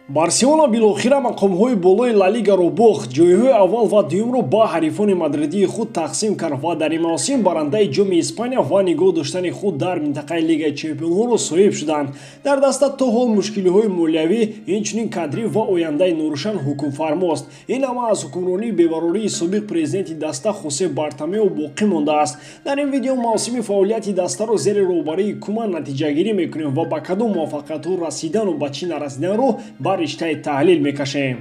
Барселона билохира мақомҳои болои Ла Лигаро бохт, ҷойҳои аввал ва дуюмро ба ҳарифони мадридии худ тақсим кард ва дар ин мавсим барандаи Ҷоми Испания ва нигоҳ доштани худ дар минтақаи Лигаи чемпионҳоро соҳиб шуданд. Дар даста то ҳол мушкилиҳои молиявӣ, инчунин кадрӣ ва ояндаи норӯшан ҳукмфармост. Ин ҳама аз ҳукмронии бебарории собиқ президенти даста Хосе Бартомео боқӣ мондааст. Дар ин видео мавсими фаъолияти дастаро зери роҳбарии Куман натиҷагирӣ мекунем ва ба кадом муваффақиятҳо расидану ба чӣ нарасиданро ба риштаи таҳлил мекашем.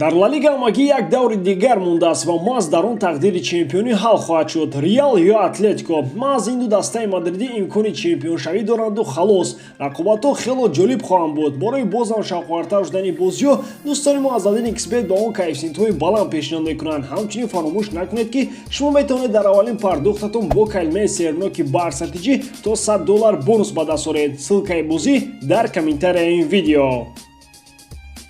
Дар Ла Лига ҳамагӣ як даври дигар мондааст ва маҳз дар он тақдири чемпионӣ ҳал хоҳад шуд: Реал ё Атлетико. Маҳз ин ду дастаи мадридӣ имкони чемпионшавӣ доранду халос. Рақобатҳо хело ҷолиб хоҳанд буд. Барои бозам шавқовартар шудани бозиҳо дӯстони мо аз 1xBet ба он коэффисиентҳои баланд пешниҳод мекунанд. Ҳамчунин фаромӯш накунед, ки шумо метавонед дар аввалин пардохтатон бо калимаи серноки Барса тиҷи то 100 доллар бонус ба даст оред. Ссылкаи бозӣ дар комментарияи ин видео.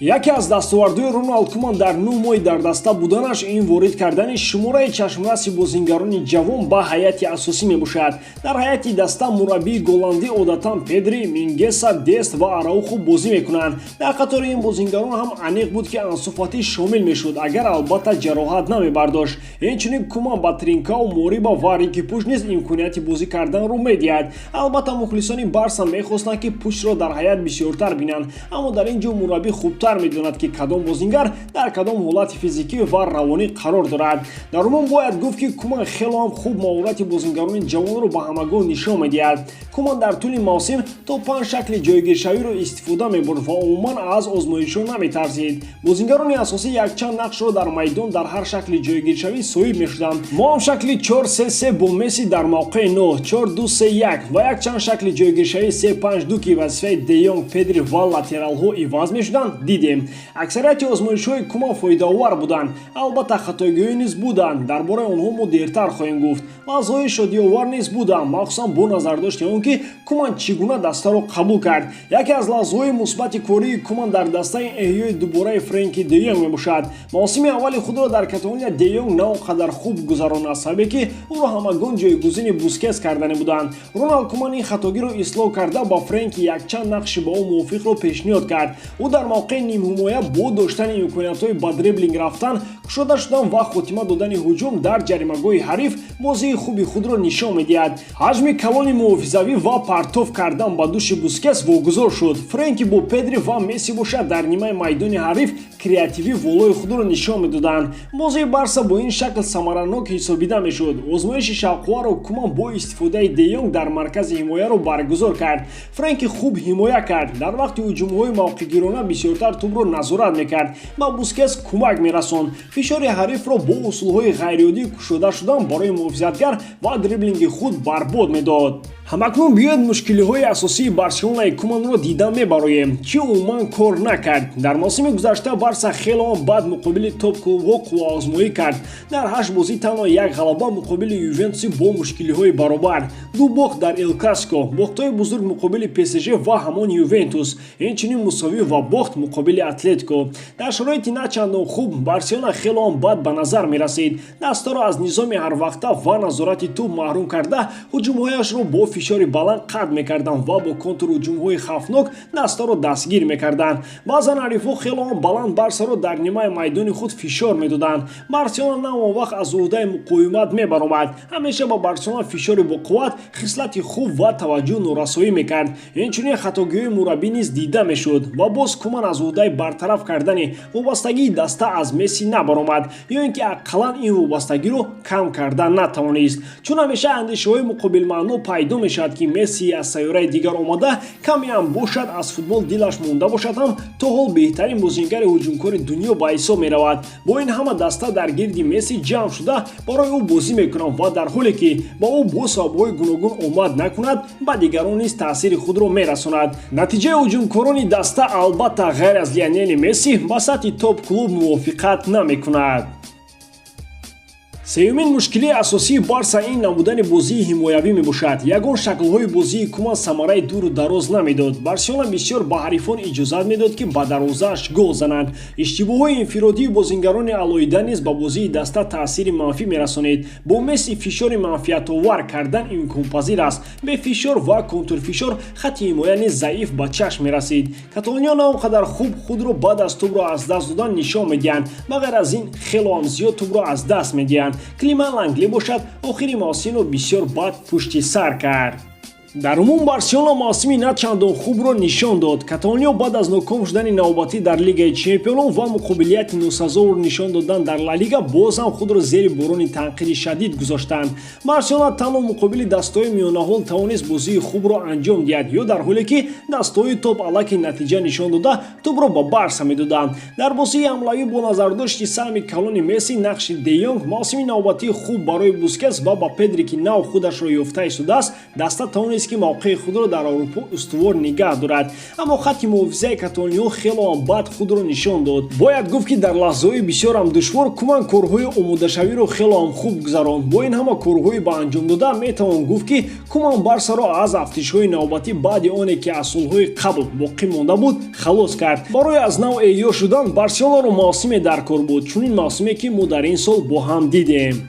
Яке аз дастовардҳои Роналд Куман дар 9 моҳи дар даста буданаш ин ворид кардани шумораи чашмраси бозингарони ҷавон ба ҳайати асосӣ мебошад. Дар ҳайати даста мураббии голландӣ одатан Педри, Мингеса, Дест ва Араухо бозӣ мекунанд. Дар қатори ин бозингарон ҳам аниқ буд, ки Ансу Фати шомил мешуд, агар албатта ҷароҳат намебардошт. Инчунин Куман ба Тринкао, Мориба ва Рики Пуш низ имконияти бозӣ карданро медиҳад. Албатта, мухлисони Барса мехостанд, ки Пушро дар ҳайат бисёртар бинанд, аммо дар ин ҷо мураббӣ хубтар медонад, ки кадом бозингар дар кадом ҳолати физикӣ ва равонӣ қарор дорад. Дар умум бояд гуфт, ки Куман хело ҳам хуб маҳорати бозингарони ҷавонро ба ҳамагон нишон медиҳад. Куман дар тӯли мавсим то панҷ шакли ҷойгиршавиро истифода мебурд ва умуман аз озмоишҳо наметарсид. Бозингарони асосӣ якчанд нақшро дар майдон дар ҳар шакли ҷойгиршавӣ соҳиб мешуданд. Мо ҳам шакли 4-3-3 бо Месси дар мавқеи 9, 4-2-3-1 ва якчанд шакли ҷойгиршавии 3-5-2, ки вазифаи Де Йонг, Педри ва латералҳо иваз мешуданд, дидем. Аксарияти озмоишҳои Куман фоидаовар буданд. Албатта, хатогиҳо низ буданд, дар бораи онҳо мо дертар хоҳем гуфт. Лаҳзаҳои шодиовар низ буданд, махсусан бо назардошти он, ки Куман чӣ гуна дастаро қабул кард. Яке аз лаҳзаҳои мусбати кории Куман дар дастаи эҳёи дубораи Френки Де Йонг мебошад. Мавсими аввали худро дар Каталония Де Йонг на он қадар хуб гузаронд, аз сабабе ки ӯро ҳамагон ҷойгузини Бускетс кардане буданд. Роналд Куман ин хатогиро ислоҳ карда, ба Френки якчанд нақши ба ӯ мувофиқро пешниҳод кард. Ӯ дар мавқеи нимҳимоя бо доштани имкониятҳои ба дриблинг рафтан, кушода шудан ва хотима додани ҳуҷум дар ҷаримагоҳи ҳариф бозии хуби худро нишон медиҳад. Ҳаҷми калони муҳофизавӣ ва партоф кардан ба души Бускетс вогузор шуд. Френки бо Педри ва Месси бошад, дар нимаи майдони ҳариф креативи волои худро нишон медоданд. Бозии Барса бо ин шакл самаранок ҳисобида мешуд. Озмоиши шавқоварро Куман бо истифодаи Де Йонг дар маркази ҳимояро баргузор кард. Френки хуб ҳимоя кард, дар вақти ҳуҷумҳои мавқеъгирона бисёртар тӯбро назорат мекард, ба Бускетс кӯмак мерасонд. Фишори ҳарифро бо усулҳои ғайриоддӣ кушода шудан барои муҳофизатгар ва дриблинги худ барбод медод. Ҳамакнун биёед, мушкилиҳои асосии Барселонаи Куманро дида мебароем. Чӣ умуман кор накард? Дар мавсими гузашта Барса хело бад муқобили топ-клубҳо қувваозмоӣ кард. Дар ҳашт бозӣ танҳо як ғалаба муқобили Ювентуси бо мушкилиҳои баробар, ду бохт дар Эл Классико, бохтҳои бузург муқобили ПСЖ ва ҳамон Ювентус, инчунин мусовӣ ва бохт муқобили Атлетико. Дар шароити на чандон хуб Барселона хело бад ба назар мерасид. Дастаро аз низоми ҳарвақта ва назорати тӯб маҳрум карда, ҳуҷумҳояшро бо фишори баланд қатъ мекарданд ва бо контрҳуҷумҳои хавфнок дастаро дастгир мекарданд. Баъзан ҳарифҳо хело баланд Барсаро дар нимаи майдони худ фишор медоданд. Барселона на он вақт аз уҳдаи муқовимат мебаромад. Ҳамеша ба Барселона фишори боқувват, хислати хуб ва таваҷҷӯҳ норасоӣ мекард. Инчунин хатогиҳои мураббӣ низ дида мешуд. Ва боз Куман аз уҳдаи бартараф кардани вобастагии даста аз Месси набаромад ё ин ки ақаллан ин вобастагиро кам карда натавонист, чун ҳамеша андешаҳои муқобилмаъно пайдо мешавад, ки Месси аз сайёраи дигар омада, камеам бошад, аз футбол дилаш монда бошад ҳам, то ҳол беҳтарин бозингари ҳуҷумкори дунё ба ҳисоб меравад. Бо ин ҳама даста дар гирди Месси ҷамъ шуда барои ӯ бозӣ мекунанд ва дар ҳоле ки ба ӯ бо сабабҳои гуногун омад накунад, ба дигарон низ таъсири худро мерасонад. Натиҷаи ҳуҷумкорони даста, албатта, ғайр аз Лионели Месси, ба сатҳи топ клуб мувофиқат намекунад. Сеюмин мушкилии асосии Барса ин набудани бозии ҳимоявӣ мебошад. Ягон шаклҳои бозии Куман самараи дуру дароз намедод. Барселона бисёр ба ҳарифон иҷозат медод, ки ба дарвозааш гол зананд. Иштибоҳҳои инфиродии бозингарони алоҳида низ ба бозии даста таъсири манфӣ мерасонид. Бо Месси фишори манфиатовар кардан имконпазир аст. Бе фишор ва контрфишор хатти ҳимоя низ заиф ба чашм мерасид. Каталониё на он қадар хуб худро баъд аз тӯбро аз даст додан нишон медиҳанд. Ба ғайр аз ин, хело ҳам зиёд тӯбро аз даст медиҳанд. Клеман Лангле бошад, охири мавсимро бисёр бад пушти сар кард. Дар умум, Барселона мавсими на чандон хубро нишон дод. Каталониё баъд аз ноком шудани навбатӣ дар Лигаи чемпионон ва муқобилияти носазовор нишон додан дар Ла Лига боз ҳам худро зери борони танқиди шадид гузоштанд. Барселона танҳо муқобили дастаҳои миёнаҳол тавонист бозии хубро анҷом диҳад ё дар ҳоле ки дастаҳои топ аллакай натиҷа нишон дода, тӯбро ба Барса медоданд. Дар бозии ҳамлавӣ бо назардошти саҳми калони Месси, нақши Де Йонг, мавсими навбатии хуб барои Бускетс ва ба Педри, ки нав худашро ёфта истодааст, даста тавонист, ки мавқеи худро дар Аврупо устувор нигаҳ дорад. Аммо хатти муҳофизаи каталониҳо хело ҳам бад худро нишон дод. Бояд гуфт, ки дар лаҳзаҳои бисёрам душвор Куман корҳои омодашавиро хело ҳам хуб гузаронд. Бо ин ҳама корҳои ба анҷом дода, метавон гуфт, ки Куман Барсаро аз афтишҳои навбатӣ, баъди оне ки аз солҳои қабл боқӣ монда буд, халос кард. Барои аз нав эҳё шудан Барселонаро мавсиме дар кор буд, чунин мавсиме, ки мо дар ин сол бо ҳам дидем.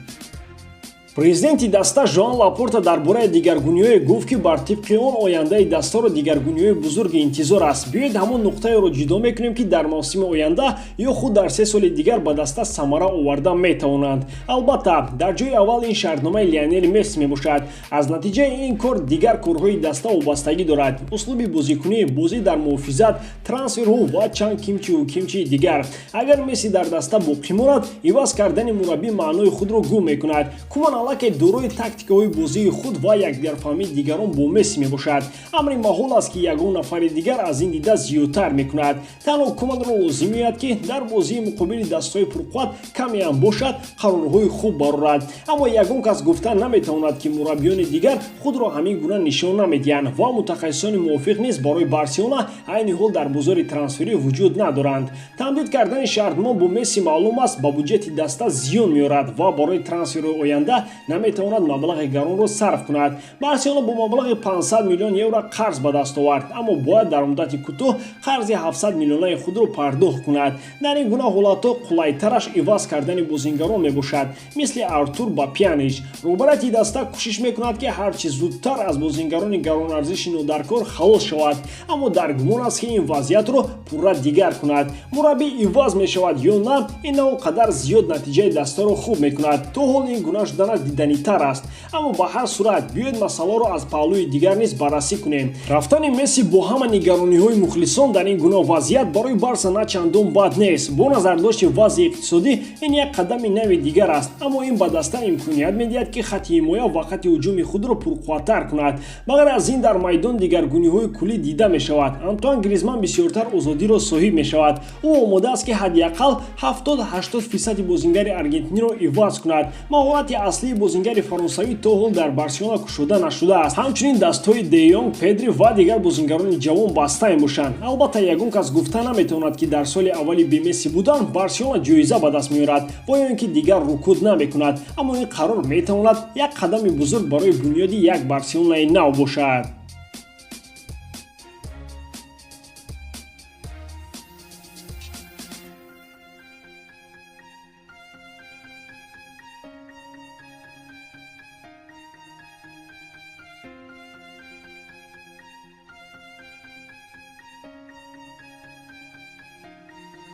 Президенти даста Жоан Лапорта дар бораи дигаргуниҳое гуфт, ки бар тибқи он ояндаи дастаро дигаргуниҳои бузурги интизор аст. Биёед, ҳамон нуқтаеро ҷудо мекунем, ки дар мавсими оянда ё худ дар 3 соли дигар ба даста самара оварда метавонанд. Албатта, дар ҷои аввал ин шартномаи Лионел Месси мебошад. Аз натиҷаи ин кор дигар корҳои даста вобастагӣ дорад: услуби бозикунӣ, бозӣ дар муҳофизат, трансферҳо ва чанд кимчиву кимчии дигар. Агар Месси дар даста боқӣ монад, иваз кардани мураббӣ маънои худро гум мекунад. Куман аллакай дорои тактикаҳои бозии худ ва якдигарфаҳмии дигарон бо Месси мебошад. Амри маҳол аст, ки ягон нафари дигар аз ин дида зиёдтар мекунад. Танҳо Куманро лозим меояд, ки дар бозии муқобили дастаҳои пурқувват камеам бошад, қарорҳои хуб барорад. Аммо ягон кас гуфта наметавонад, ки мураббиёни дигар худро ҳамин гуна нишон намедиҳанд ва мутахассисони мувофиқ низ барои Барселона айни ҳол дар бозори трансферӣ вуҷуд надоранд. Тамдид кардани шартнома бо Месси, маълум аст, ба буҷети даста зиён меорад ва барои трансферҳои оянда наметавонад маблағи гаронро сарф кунад. Барселона бо маблағи 500 миллион евро қарз ба даст овард, аммо бояд дар муддати кӯтоҳ қарзи 700 миллионаи худро пардохт кунад. Дар ин гуна ҳолатҳо қулайтараш иваз кардани бозингарон мебошад, мисли Артур ба Пьянич. Роҳбарияти даста кӯшиш мекунад, ки ҳарчи зудтар аз бозингарони гаронарзиши нодаркор халос шавад, аммо дар гумон аст, ки ин вазъиятро пурра дигар кунад. Мураббӣ иваз мешавад ё на, ин на он қадар зиёд натиҷаи дастаро хуб мекунад. То ҳол ин гуна шуданаш диданитар аст. Аммо ба ҳар сурат, биёед, масъаларо аз паҳлӯи дигар низ баррасӣ кунем. Рафтани Месси бо ҳама нигарониҳои мухлисон дар ин гуна вазъият барои Барса на чандон бад нест. Бо назардошти вазъи иқтисодӣ ин як қадами нави дигар аст, аммо ин ба даста имконият медиҳад, ки хатти ҳимоя ва хатти ҳуҷуми худро пурқувваттар кунад. Ба ғайр аз ин, дар майдон дигаргуниҳои куллӣ дида мешавад. Антуан Гризман бисёртар озодиро соҳиб мешавад. Ӯ омода аст, ки ҳадди ақал 70-80 фисади бозингари аргентиниро иваз кунад. Маҳорати аслии бозингари фаронсавӣ то ҳол дар Барселона кушода нашудааст. Ҳамчунин дастҳои Де Йонг, Педри ва дигар бозингарони ҷавон баста мебошанд. Албатта, ягон кас гуфта наметавонад, ки дар соли аввали бе Месси будан Барселона ҷоиза ба даст меорад ва ё ин ки дигар рукуд намекунад, аммо ин қарор метавонад як қадами бузург барои бунёди як Барселонаи нав бошад.